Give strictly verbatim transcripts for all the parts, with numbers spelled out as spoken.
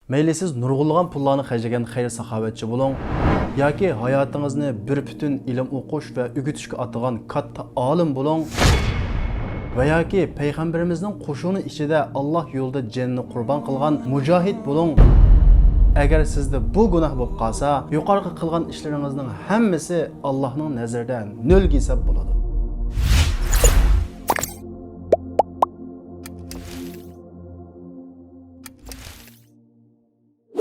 مەيلى سىز نۇرغۇنلىغان پۇللارنى خەجلىگەن خەير-ساخاۋەتچى بولۇڭ، ياكى ھاياتىڭىزنى بىر پۈتۈن ئىلىم ئوقۇش ۋە ئۆگىتىشكە ئاتىغان كاتتا ئالىم بولۇڭ، ۋە ياكى پەيغەمبىرىمىزنىڭ قوشۇنى ئىچىدە ئاللاھ يولىدا جېنىنى قۇربان قىلغان مۇجاھىد بولۇڭ. ئەگەر سىزدە بۇ گۇناھ بولۇپ قالسا، يۇقىرىقى قىلغان ئىشلىرىڭىزنىڭ ھەممىسى ئاللاھنىڭ نەزىرىدە نۆلگە ھېساب بولىدۇ.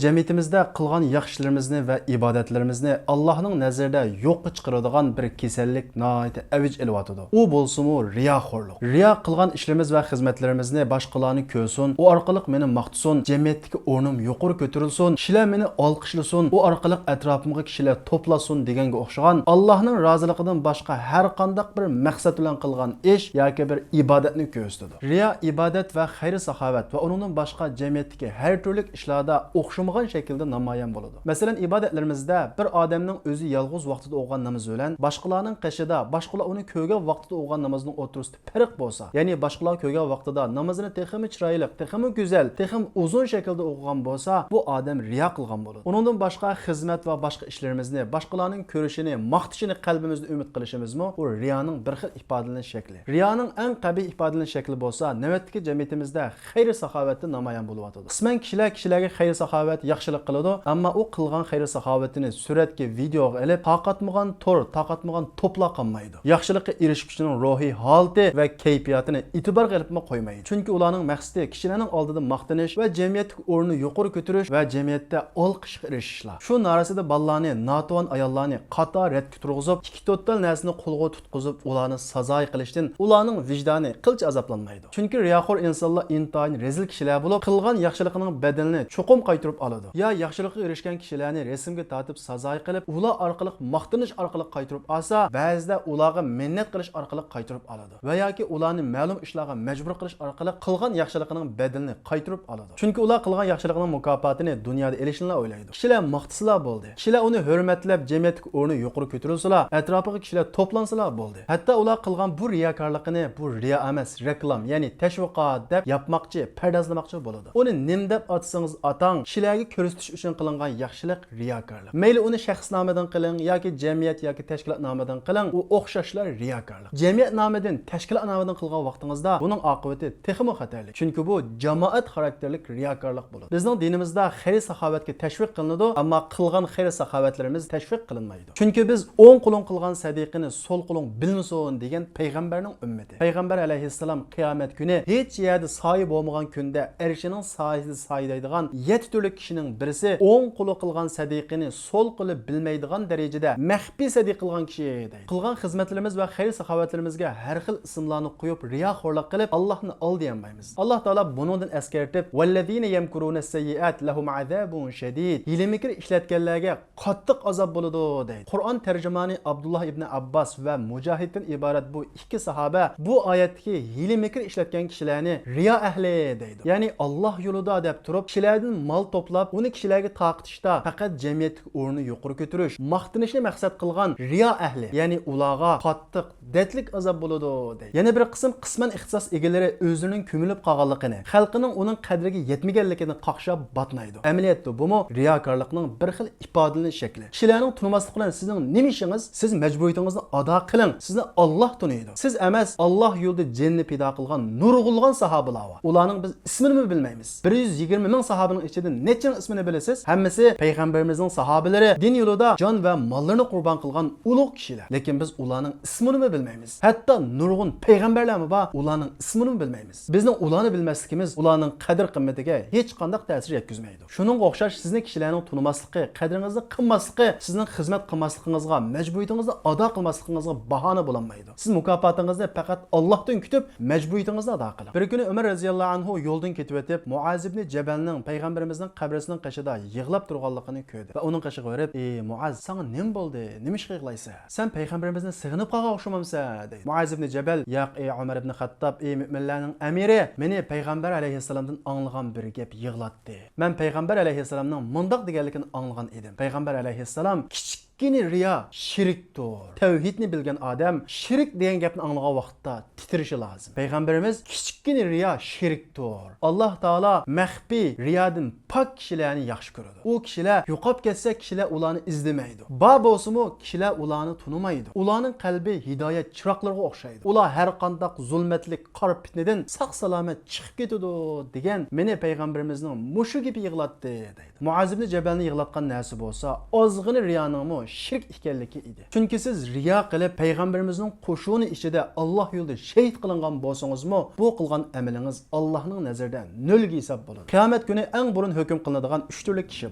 جەمئىيىتىمىزدە قىلغان ياخشىلىرىمىزنى ۋە ئىبادەتلىرىمىزنى ئاللاھنىڭ نەزىرىدە يوققا چىقىرىدىغان بىر كېسەللىك ناھايىتى ئەۋج ئېلىۋاتىدۇ. ئۇ بولسىمۇ رىياخورلۇق. رىيا قىلغان ئىشلىرىمىز ۋە خىزمەتلىرىمىزنى باشقىلارنى كۆرسۇن، ئۇ ئارقىلىق مېنى ماختىسۇن، جەمئىيەتتىكى ئورنۇم يۇقىرى كۆتۈرۈلسۇن، كىشىلەر مېنى ئالقىشلىسۇن، ئۇ ئارقىلىق ئەتراپىمغا كىشىلەر توپلاشسۇن دېگەنگە ئوخشىغان ئاللاھنىڭ رازىلىقىدىن باشقا ھەر قانداق بىر مەقسەت بىلەن قىلغان ئىش ياكى بىر ئىبادەتنى كۆرسىتىدۇ. رىيا ئىبادەت ۋە خەير-ساخاۋەت ۋە ئۇنىڭدىن باشقا جەمئىيەتتىكى ھەر تۈرلۈك ئىشلاردا ئوخشىمىغان شەكىلدە نامايان بولىدۇ. مەسىلەن، ئىبادەتلىرىمىزدە بىر ئادەمنىڭ ئۆزى يالغۇز ۋاقتىدا ئوقۇغان نامىزى بىلەن باشقىلارنىڭ قېشىدا، باشقىلار ئۇنى كۆرگەن ۋاقتىدا ئوقۇغان نامىزىنىڭ ئوتتۇرىسىدا پەرق بولسا، يەنى باشقىلار كۆرگەن ۋاقتىدا نامىزىنى تېخىمۇ چىرايلىق، تېخىمۇ گۈزەل، تېخىمۇ ئۇزۇن شەكىلدە ئوقۇغان بولسا، بۇ ئادەم رىيا قىلغان بولىدۇ. ئۇنىڭدىن باشقا خىزمەت ۋە باشقا ئىشلىرىمىزنى باشقىلارنىڭ كۆرۈشىنى، ماختىشىنى قەلبىمىزدە ئۈمىد قىلىشىمىزمۇ بۇ رىيانىڭ بىر خىل ئىپادىلىنىش شەكلى. رىيانىڭ ئەڭ قەبىھ ئىپادىلىنىش شەكلى بولسا نۆۋەتتىكى جەمئىيىتىمىزدە خەير-ساخاۋەتتە نامايان بولۇۋاتىدۇ. قىسمەن كىشىلەر كىشىلەرگە خەير-ساخاۋەت، ياخشىلىق قىلىدۇ، ئەمما ئۇ قىلغان خەير-ساخاۋىتىنى سۈرەتكە، ۋىدېئوغا ئېلىپ، تارقاتمىغان تور، تارقاتمىغان توپلا قالمايدۇ. ياخشىلىققا ئېرىشكۈچىنىڭ روھىي ھالىتى ۋە كەيپىياتىنى ئېتىبارغا ئېلىپمۇ قويمايدۇ. چۈنكى ئۇلارنىڭ مەقسىتى كىشىلەرنىڭ ئالدىدا ماختىنىش ۋە جەمئىيەتتىكى ئورنىنى يۇقىرى كۆتۈرۈش ۋە جەمئىيەتتە ئالقىشقا ئېرىشىشلا. شۇ نارەسىدە بالىلارنى، ناتىۋان ئاياللارنى قاتار رەتكە تۇرغۇزۇپ، ئىككى تۆت تال نەرسىنى قولغا تۇتقۇزۇپ، ئۇلارنى سازايى قىلىشتىن ئۇلارنىڭ ۋىجدانى قىلچە ئازابلانمايدۇ. چۈنكى رىياخور ئىنسانلار ئىنتايىن رەزىل كىشىلەر بولۇپ، قىلغان ياخشىلىقىنىڭ بەدىلىنى چوقۇم قايتۇرۇپ ئالىدۇ. يا ياخشىلىققا ئېرىشكەن كىشىلەرنى رەسىمگە تارتىپ سازايى قىلىپ، ئۇلار ئارقىلىق ماختىنىش ئارقىلىق قايتۇرۇپ ئالسا، بەزىدە ئۇلارغا مىننەت قىلىش ئارقىلىق قايتۇرۇپ ئالىدۇ. ۋە ياكى ئۇلارنى مەلۇم ئىشلارغا مەجبۇر قىلىش ئارقىلىق قىلغان ياخشىلىقىنىڭ بەدىلىنى قايتۇرۇپ ئالىدۇ. چۈنكى ئۇلار قىلغان ياخشىلىقىنىڭ مۇكاپاتىنى دۇنيادا ئېلىشنىلا ئويلايدۇ. كىشىلەر ماختىسىلا بولدى. كىشىلەر ئۇنى ھۆرمەتلەپ، جەمئىيەتتىكى ئورنى يۇقىرى كۆتۈرۈلسىلا، ئەتراپىغا كىشىلەر توپلانسىلا بولدى. ھەتتا ئۇلار قىلغان بۇ رىياكارلىقىنى، بۇ رىيا ئەمەس، رېكلام، يەنى تەشۋىقات دەپ ياپماقچى، پەردازلىماقچى بولىدۇ. ئۇنى نېمە دەپ ئاتىسىڭىز ئاتاڭ، كىشىلەرگە كۆرسىتىش ئۈچۈن قىلىنغان ياخشىلىق رىياكارلىق. مەيلى ئۇنى شەخس نامىدىن قىلىڭ ياكى جەمئىيەت ياكى تەشكىلات نامىدىن قىلىڭ، ئۇ ئوخشاشلا رىياكارلىق. جەمئىيەت نامىدىن، تەشكىلات نامىدىن قىلغان ۋاقتىڭىزدا بۇنىڭ ئاقىۋىتى تېخىمۇ خەتەرلىك. چۈنكى بۇ جامائەت خاراكتېرلىك رىياكارلىق بولىدۇ. بىزنىڭ دىنىمىزدا خەير-ساخاۋەتكە تەشۋىق قىلىنىدۇ، ئەمما قىلغان خەير-ساخاۋەتلىرىمىز تەشۋىق قىلىنمايدۇ. چۈنكى بىز «ئوڭ قولۇڭ قىلغان سەدىقىنى سول قولۇڭ بىلمىسۇن» دېگەن پەيغەمبەرنىڭ ئۈممىتى. پەيغەمبەر ئەلەيھىسسالام قىيامەت كۈنى ھېچ يەردە سايە بولمىغان كۈندە ئەرشىنىڭ سايىسىدە سايىدايدىغان يەتتە تۈرلۈك كىشىنىڭ بىرسى ئوڭ قولى قىلغان سەدىقىنى سول قولى بىلمەيدىغان دەرىجىدە مەخپىي سەدىقە قىلغان كىشى دەيدۇ. قىلغان خىزمەتلىرىمىز ۋە خەير-ساخاۋەتلىرىمىزگە ھەر خىل ئىسىملارنى قويۇپ، رىياخورلۇق قىلىپ، ئاللاھنى ئالدىيالمايمىز. ئاللاھ تائالا بۇنىڭدىن ئەسكەرتىپ، «ۋەللەزىنە يەمكۇرۇنەسسەييىئات لەھۇم ئازابۇن شەدىد.» ھىيلە-مىكىر ئىشلەتكەنلەرگە قاتتىق ئازاب بولىدۇ، دەيدۇ. قۇرئان تەرجىمانى ئابدۇللاھ ئىبنى ئابباس ۋە مۇجاھىدتىن ئىبارەت بۇ ئىككى ساھابە بۇ ئايەتتىكى ھىيلە-مىكىر ئىشلەتكەن كىشىلەرنى رىيا ئەھلى دەيدۇ. يەنى ئاللاھ يولىدا دەپ تۇرۇپ، كىشىلەردىن مال توپلاپ، ئۇنى كىشىلەرگە تارقىتىشتا پەقەت جەمئىيەتتىكى ئورنىنى يۇقىرى كۆتۈرۈش، ماختىنىشنى مەقسەت قىلغان رىيا ئەھلى، يەنى ئۇلارغا قاتتىق دەردلىك ئازاب بولىدۇ، دەيدۇ. يەنە بىر قىسىم قىسمەن ئىختىساس ئىگىلىرى ئۆزلىرىنىڭ كۆمۈلۈپ قالغانلىقىنى، خەلقىنىڭ ئۇنىڭ قەدرىگە يەتمىگەنلىكىنى قاقشاپ باتنايدۇ. ئەمەلىيەتتە بۇمۇ رىياكارلىقنىڭ بىر خىل ئىپادىلىنىش شەكلى. كىشىلەرنىڭ تونۇماسلىقى بىلەن سىزنىڭ نېمە ئىشىڭىز؟ سىز مەجبۇرىيىتىڭىزنى ئادا قىلىڭ. سىزنى ئاللاھ تونۇيدۇ. سىز ئەمەس، ئاللاھ يولىدا جېنىنى پىدا قىلغان نۇرغۇنلىغان ساھابىلار بار. ئۇلارنىڭ بىز ئىسمىنىمۇ بىلمەيمىز. بىر يۈز يىگىرمە مىڭ ساھابىنىڭ ئىچىدىن نەچچىنىڭ ئىسمىنى بىلىسىز؟ ھەممىسى پەيغەمبىرىمىزنىڭ ساھابىلىرى، دىن يولىدا جان ۋە ماللىرىنى قۇربان قىلغان ئۇلۇغ كىشىلەر. لېكىن بىز ئۇلارنىڭ ئىسمىنىمۇ بىلمەيمىز. ھەتتا نۇرغۇن پەيغەمبەرلەرمۇ بار، ئۇلارنىڭ ئىسمىنىمۇ بىلمەيمىز. بىزنىڭ ئۇلارنى بىلمەسلىكىمىز ئۇلارنىڭ قەدىر-قىممىتىگە ھېچقانداق تەسىر يەتكۈزمەيدۇ. شۇنىڭغا ئوخشاش، سىزنى كىشىلەرنىڭ تونۇماسلىقى، قەدرىڭىزنى قىلماسلىقى، سىزنىڭ خىزمەت قىلماسلىقىڭىزغا، مەجبۇرىيىتىڭىزنى ئادا قىلماسلىقىڭىزغا باھانە بولالمايدۇ. سىز مۇكاپاتىڭىزنى پەقەت ئاللاھتىن كۈتۈپ، مەجبۇرىيىتىڭىزنى ئادا قىلىڭ. بىر كۈنى ئۆمەر رەزىياللاھۇ ئەنھۇ يولدىن كېتىۋېتىپ، مۇئاز ئىبنى جەبەلنىڭ، پەيغەمبىرىمىزنىڭ قەبرىسىنىڭ قېشىدا يىغلاپ تۇرغانلىقىنى كۆردى ۋە ئۇنىڭ قېشىغا بېرىپ، «ئى مۇئاز، ساڭا نېمە بولدى؟ نېمىشقا يىغلايسەن؟ سەن پەيغەمبىرىمىزنى سېغىنىپ قالغان ئوخشىمامسەن؟» دەيدۇ. مۇئاز ئىبنى جەبەل، «ياق، ئى ئۆمەر ئىبنى خەتتاب، ئى مۆمىنلەرنىڭ ئەمىرى، مېنى پەيغەمبەر ئەلەيھىسسالامدىن ئاڭلىغان بىر گەپ يىغلاتتى. مەن پەيغەمبەر ئەلەيھىسسالامنىڭ مۇنداق دېگەنلىكىنى ئاڭلىغان ئىدىم. پەيغەمبەر ئەلەيھىسسالام كىچىك كىچىككىنە رىيا شىركتۇر. تەۋھىدنى بىلگەن ئادەم شىرك دېگەن گەپنى ئاڭلىغان ۋاقىتتا تىترىشى لازىم. پەيغەمبىرىمىز كىچىككىنە رىيا شىركتۇر. ئاللاھ تائالا مەخپىي رىيادىن پاك كىشىلەرنى ياخشى كۆرىدۇ. ئۇ كىشىلەر يوقاپ كەتسە، كىشىلەر ئۇلارنى ئىزدىمەيدۇ. بار بولسىمۇ، كىشىلەر ئۇلارنى تونۇمايدۇ. ئۇلارنىڭ قەلبى ھىدايەت چىراغلىرىغا ئوخشايدۇ. ئۇلار ھەر قانداق زۇلمەتلىك قارا پىتنىدىن ساق-سالامەت چىقىپ كېتىدۇ، دېگەن مېنى پەيغەمبىرىمىزنىڭ مۇشۇ گېپى يىغلاتتى، دەيدۇ. مۇئاز ئىبنى جەبەلنى يىغلاتقان نەرسە بولسا، ئازغىنە رىيانىڭمۇ شىرك ئىكەنلىكى ئىدى. چۈنكى سىز رىيا قىلىپ، پەيغەمبىرىمىزنىڭ قوشۇنى ئىچىدە ئاللاھ يولىدا شېھىت قىلىنغان بولسىڭىزمۇ، بۇ قىلغان ئەمىلىڭىز ئاللاھنىڭ نەزىرىدە نۆلگە ھېساب بولىدۇ. قىيامەت كۈنى ئەڭ بۇرۇن ھۆكۈم قىلىنىدىغان ئۈچ تۈرلۈك كىشى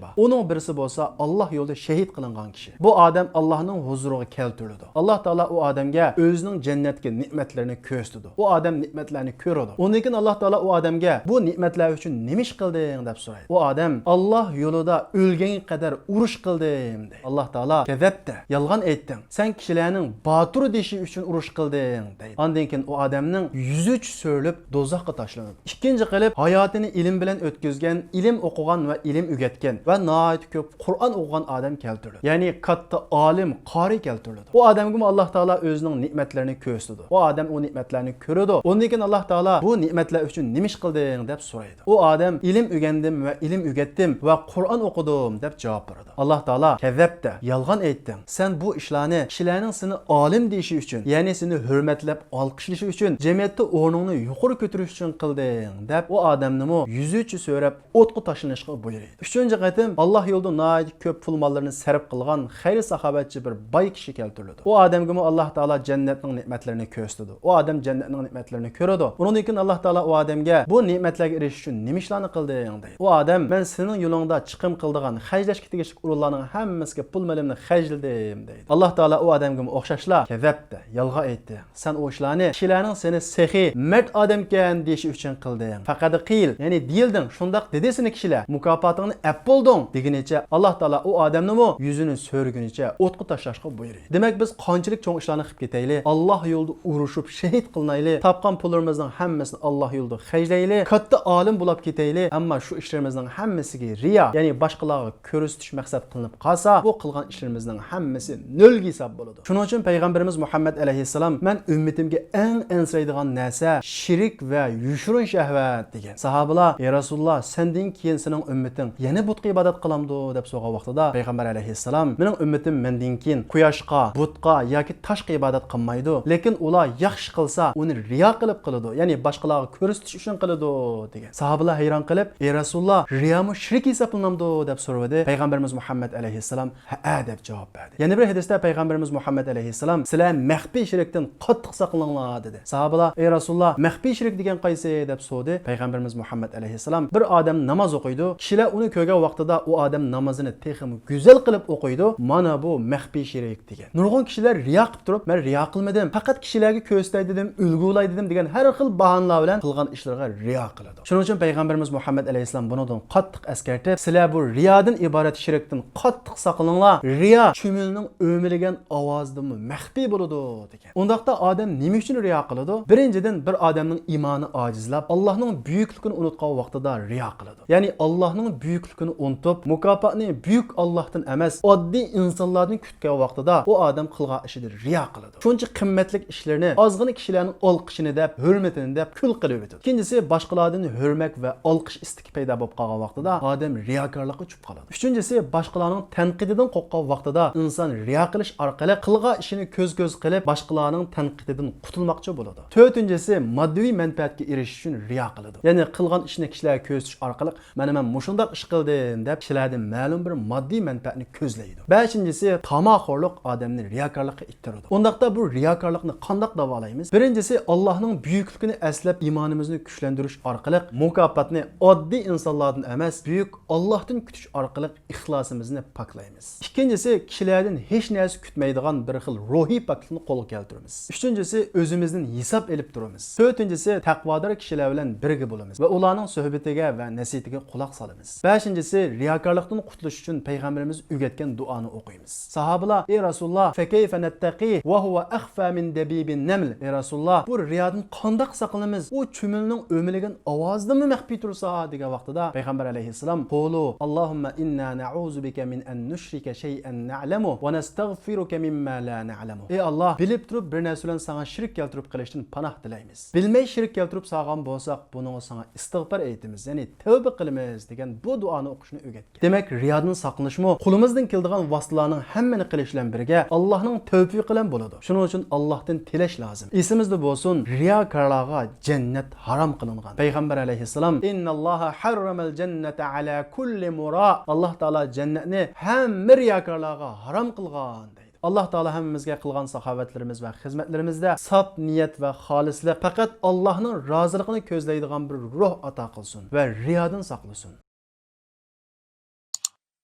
بار. ئۇنىڭ بىرسى بولسا ئاللاھ يولىدا شېھىت قىلىنغان كىشى. بۇ ئادەم ئاللاھنىڭ ھۇزۇرىغا كەلتۈرۈلىدۇ. ئاللاھ تائالا ئۇ ئادەمگە ئۆزىنىڭ جەننەتتىكى نېمەتلىرىنى كۆرسىتىدۇ. ئۇ ئادەم نېمەتلەرنى كۆرىدۇ. ئۇندىن كېيىن ئاللاھ تائالا ئۇ ئادەمگە، بۇ نېمەتلەر ئۈچۈن نېمە ئىش قىلدىڭ؟ دەپ سورايدۇ. ئۇ ئادەم، ئاللاھ يولىدا ئۆلگەنگە قەدەر ئۇرۇش قىلدىم، دەيدۇ. ئاللاھ تائالا، كەزەپتە، يالغان ئېيتتىڭ. سەن كىشىلەرنىڭ باتۇر دېيىشى ئۈچۈن ئۇرۇش قىلدىڭ، دەيدۇ. ئاندىن كېيىن ئۇ ئادەمنىڭ يۈزى چۈشۈرۈلۈپ، دوزاخقا تاشلىنىدۇ. ئىككىنچى قىلىپ، ھاياتىنى ئىلىم بىلەن ئۆتكۈزگەن، ئىلىم ئوقۇغان ۋە ئىلىم ئۆگەتكەن ۋە ناھايىتى كۆپ قۇرئان ئوقۇغان ئادەم كەلتۈرۈلىدۇ. يەنى كاتتا ئالىم، قارىي كەلتۈرۈلىدۇ. ئۇ ئادەمگىمۇ ئاللاھ تائالا ئۆزىنىڭ نېمەتلىرىنى كۆرسىتىدۇ. ئۇ ئادەم ئۇ نېمەتلەرنى كۆرىدۇ. ئۇندىن كېيىن ئاللاھ تائالا، بۇ نېمەتلەر ئۈچۈن نېمە ئىش قىلدىڭ؟ دەپ سورايدۇ. ئۇ ئادەم، ئىلىم ئۆگەندىم ۋە ئىلىم ئۆگەتتىم ۋە قۇرئان ئوقۇدۇم، دەپ جاۋاب بېرىدۇ. ئاللاھ تائالا، كەزەپتە، يالغان ئېيتتىڭ. سەن بۇ ئىشلارنى كىشىلەرنىڭ سېنى ئالىم دېيىشى ئۈچۈن، يەنى سېنى ھۆرمەتلەپ ئالقىشلىشى ئۈچۈن، جەمئىيەتتە ئورنۇڭنى يۇقىرى كۆتۈرۈش ئۈچۈن قىلدىڭ، دەپ ئۇ ئادەمنىمۇ يۈزىچە سۆرەپ، ئوتقا تاشلىنىشقا بۇيرۇيدۇ. ئۈچىنچى قېتىم ئاللاھ يولىدا ناھايىتى كۆپ پۇل ماللىرىنى سەرپ قىلغان خەير ساخاۋەتچى بىر باي كىشى كەلتۈرۈلىدۇ. ئۇ ئادەمگىمۇ ئاللاھ تائالا جەننەتنىڭ نېمەتلىرىنى كۆرسىتىدۇ. ئۇ ئادەم جەننەتنىڭ نېمەتلىرىنى كۆرىدۇ. ئۇنىڭدىن كېيىن ئاللاھ تائالا ئۇ ئادەمگە، بۇ نېمەتلەرگە ئېرىشىش ئۈچۈن نېمە ئىشلارنى قىلدىڭ؟ دەيدۇ. ئۇ ئادەم، مەن سېنىڭ يولۇڭدا چىقىم قىلىدىغان، خەجلەشكە تېگىشلىك ئورۇنلارنىڭ ھەممىسىگە پۇل مېلىمنى خەجلىدىم، دەيدۇ. ئاللاھ تائالا ئۇ ئادەمگىمۇ ئوخشاشلا، كەزەپتە، يالغان ئېيتتىڭ. سەن ئۇ ئىشلارنى كىشىلەرنىڭ سېنى سېخىي، مەرد ئادەمكەن دېيىشى ئۈچۈن قىلدىڭ. فەقەد قىل، يەنى دېيىلدىڭ، شۇنداق دېدى سېنى كىشىلەر، مۇكاپاتىڭنى ئەپ بولدۇڭ، دېگىنىچە ئاللاھ تائالا ئۇ ئادەمنىمۇ يۈزىنى سۆرىگىنىچە ئوتقا تاشلاشقا بۇيرۇيدۇ. دېمەك، بىز قانچىلىك چوڭ ئىشلارنى قىلىپ كېتەيلى، ئاللاھ يولىدا ئۇرۇشۇپ شېھىت قىلىنايلى، تاپقان پۇللىرىمىزنىڭ ھەممىسىنى ئاللاھ يولىدا خەجلەيلى، كاتتا ئالىم بولاپ كېتەيلى، ئەمما شۇ ئىشلىرىمىزنىڭ ھەممىسىگە رىيا، يەنى باشقىلارغا كۆرسىتىش مەقسەت قىلىنىپ قالسا، بۇ قىلغان ئىشلىرىمىزنىڭ ھەممىسى نۆلگە ھېساب بولىدۇ. شۇنىڭ ئۈچۈن پەيغەمبىرىمىز مۇھەممەد ئەلەيھىسسالام، مەن ئۈممىتىمگە ئەڭ ئەنسىرەيدىغان نەرسە شىرك ۋە يوشۇرۇن شەھۋەت، دېگەن. ساھابىلار، ئەي رەسۇلاللا، سەندىن كېيىن سېنىڭ ئۈممىتىڭ يەنە بۇتقا ئىبادەت قىلامدۇ؟ دەپ سورىغان ۋاقتىدا پەيغەمبەر ئەلەيھىسسالام، مېنىڭ ئۈممىتىم مەندىن كېيىن قۇياشقا، بۇتقا ياكى تاشقا ئىبادەت قىلمايدۇ، لېكىن ئۇلار ياخشى قىلسا، ئۇنى رىيا قىلىپ قىلىدۇ، يەنى باشقىلارغا كۆرسىتىش ئۈچۈن قىلىدۇ، دېگەن. ساھابىلار ھەيران قېلىپ، ئەي رەسۇلاللا، رىيامۇ شىرك ھېسابلىنامدۇ؟ دەپ سورىدى. پەيغەمبىرىمىز مۇھەممەد ئەلەيھىسسالام، ھەئە، دەپ جاۋاب بەردى. يەنە بىر ھەدىستە پەيغەمبىرىمىز مۇھەممەد ئەلەيھىسسالام، سىلەر مەخپىي شىركتىن قاتتىق ساقلىنىڭلار، دېدى. ساھابىلار، ئەي رەسۇلاللا، مەخپىي شىرك دېگەن قايسى؟ دەپ سورىدى. پەيغەمبىرىمىز مۇھەممەد ئەلەيھىسسالام، بىر ئادەم ناماز ئوقۇيدۇ، كىشىلەر ئۇنى كۆرگەن ۋاقتىدا ئۇ ئادەم نامىزىنى تېخىمۇ گۈزەل قىلىپ ئوقۇيدۇ، مانا بۇ مەخپىي شىرك، دېگەن. نۇرغۇن كىشىلەر رىيا قىلىپ تۇرۇپ، مەن رىيا قىلمىدىم، پەقەت كىشىلەرگە كۆرسىتەي دېدىم، ئۈلگە بولاي دېدىم دېگەن ھەر خىل باھانىلار بىلەن قىلغان ئىشلىرىغا رىيا قىلىدۇ. شۇنىڭ ئۈچۈن پەيغەمبىرىمىز مۇھەممەد ئەلەيھىسسالام بۇنىڭدىن قاتتىق ئەسكەرتىپ، سىلەر بۇ رىيادىن ئىبارەت شىركتىن قاتتىق ساقلىنىڭلار، رىيا چۈمۈلىنىڭ ئۆمىلىگەن ئاۋازىدىنمۇ مەخپىي بولىدۇ، دېگەن. ئۇنداقتا ئادەم نېمە ئۈچۈن رىيا قىلىدۇ؟ بىرىنچىدىن، بىر ئادەمنىڭ ئىمانى ئاجىزلاپ، ئاللاھنىڭ بۈيۈكلۈكىنى ئۇنتۇغان ۋاقتىدا رىيا قىلىدۇ. يەنى ئاللاھنىڭ بۈيۈكلۈكىنى ئۇنتۇپ، مۇكاپاتنى بۈيۈك ئاللاھتىن ئەمەس، ئاددىي ئىنسانلاردىن كۈتكەن ۋاقتىدا ئۇ ئادەم قىلغان ئىشىدا رىيا قىلىدۇ. شۇنچە قىممەتلىك ئىشلىرىنى ئازغىنە كىشىلەرنىڭ ئالقىشىنى دەپ، ھۆرمىتىنى دەپ كۈل قىلىۋېتىدۇ. ئىككىنچىسى، باشقىلاردىن ھۆرمەت ۋە ئالقىش ئىستىكى پەيدا بولۇپ قالغان ۋاقتىدا ئادەم رىياكارلىققا چۈشۈپ قالىدۇ. ئۈچىنچىسى، باشقىلارنىڭ تەنقىدىدىن قورققان ۋاقتىدا ئىنسان رىيا قىلىش ئارقىلىق قىلغان ئىشىنى كۆز-كۆز قىلىپ، باشقىلارنىڭ تەنقىدىدىن قۇتۇلماقچى بولىدۇ. تۆتىنچىسى، ماددىي مەنپەئەتكە ئېرىشىش ئۈچۈن رىيا قىلىدۇ. يەنى قىلغان ئىشىنى كىشىلەرگە كۆرسىتىش ئارقىلىق، مانا مەن مۇشۇنداق ئىش قىلدىم دەپ، كىشىلەردىن مەلۇم بىر ماددىي مەنپەئەتنى كۆزلەيدۇ. بەشىنچىسى، تاماخورلۇق ئادەمنى رىياكارلىققا ئىتتىرىدۇ. ئۇنداقتا بۇ رىياكارلىقنى قانداق داۋالايمىز؟ بىرىنچىسى، ئاللاھنىڭ بۈيۈكلۈكىنى ئەسلەپ، ئىمانىمىزنى كۈچلەندۈرۈش ئارقىلىق، مۇكاپاتنى ئاددىي ئىنسانلاردىن ئەمەس، بۈيۈك ئاللاھتىن كۈتۈش ئارقىلىق ئىخلاسىمىزنى پاكلايمىز. ئىككىنچىسى، كىشىلەردىن ھېچ نەرسە كۈتمەيدىغان بىر خىل روھىي پاكلىقنى قولغا كەلتۈرىمىز. ئۈچىنچىسى، ئۆزىمىزدىن ھېساب ئېلىپ تۇرىمىز. تۆتىنچىسى، تەقۋادار كىشىلەر بىلەن بىرگە بولىمىز ۋە ئۇلارنىڭ سۆھبىتىگە ۋە نەسىھىتىگە قۇلاق سالىمىز. بەشىنچىسى، رىياكارلىقتىن قۇتۇلۇش ئۈچۈن پەيغەمبىرىمىز ئۆگەتكەن دۇئانى ئوقۇيمىز. ساھابىلار، ئەي رەسۇلاللا، فەكەيفە نەتتەقى ۋە ھۇۋە ئەخفا مىن دەبىبىن نەمل. ئەي رەسۇلاللا، بۇ رىيادىن قانداق ساقلىنىمىز؟ ئۇ چۈمۈلىنىڭ ئۆمىلىگەن ئاۋازىدىنمۇ مەخپىي تۇرسا، دېگەن ۋاقتىدا پەيغەمبەر ئەلەيھىسسالام، قولۇ، ئاللاھۇممە ئىننا نەئۇزۇ بىكە مىن ئەن نۇشرىكە شەيئەن نعلمه ونستغفرك مما لا نعلمه. ئەي ئاللاھ، بىلىپ تۇرۇپ بىر نەرسە بىلەن ساڭا شېرىك كەلتۈرۈپ قېلىشتىن پاناھ تىلەيمىز. بىلمەي شېرىك كەلتۈرۈپ سالغان بولساق، بۇنىڭغا ساڭا ئىستىغپار ئېيتىمىز، يەنى تەۋبە قىلىمىز دېگەن بۇ دۇئانى ئوقۇشنى ئۆگەتكەن. دېمەك، رىيادىن ساقلىنىشمۇ قولىمىزدىن كېلىدىغان ۋاسىتىلەرنىڭ ھەممىنى قىلىش بىلەن بىرگە، ئاللاھنىڭ تەۋپىقى بىلەن بولىدۇ. شۇنىڭ ئۈچۈن ئاللاھتىن تىلەش لازىم. ئېسىمىزدە بولسۇن، رىياكارلارغا جەننەت ھارام قىلىنغان. پەيغەمبەر ئەلەيھىسسالام، إن الله حرم الجنة على كل مراء. ئاللاھ تائالا جەننەتنى ھەممە رىياكارلارغا ھارام قىلغان، دەيدۇ. ئاللاھ تائالا ھەممىمىزگە قىلغان ساخاۋەتلىرىمىز ۋە خىزمەتلىرىمىزدە ساپ نىيەت ۋە خالىسلىق، پەقەت ئاللاھنىڭ رازىلىقىنى كۆزلەيدىغان بىر روھ ئاتا قىلسۇن ۋە رىيادىن ساقلىسۇن.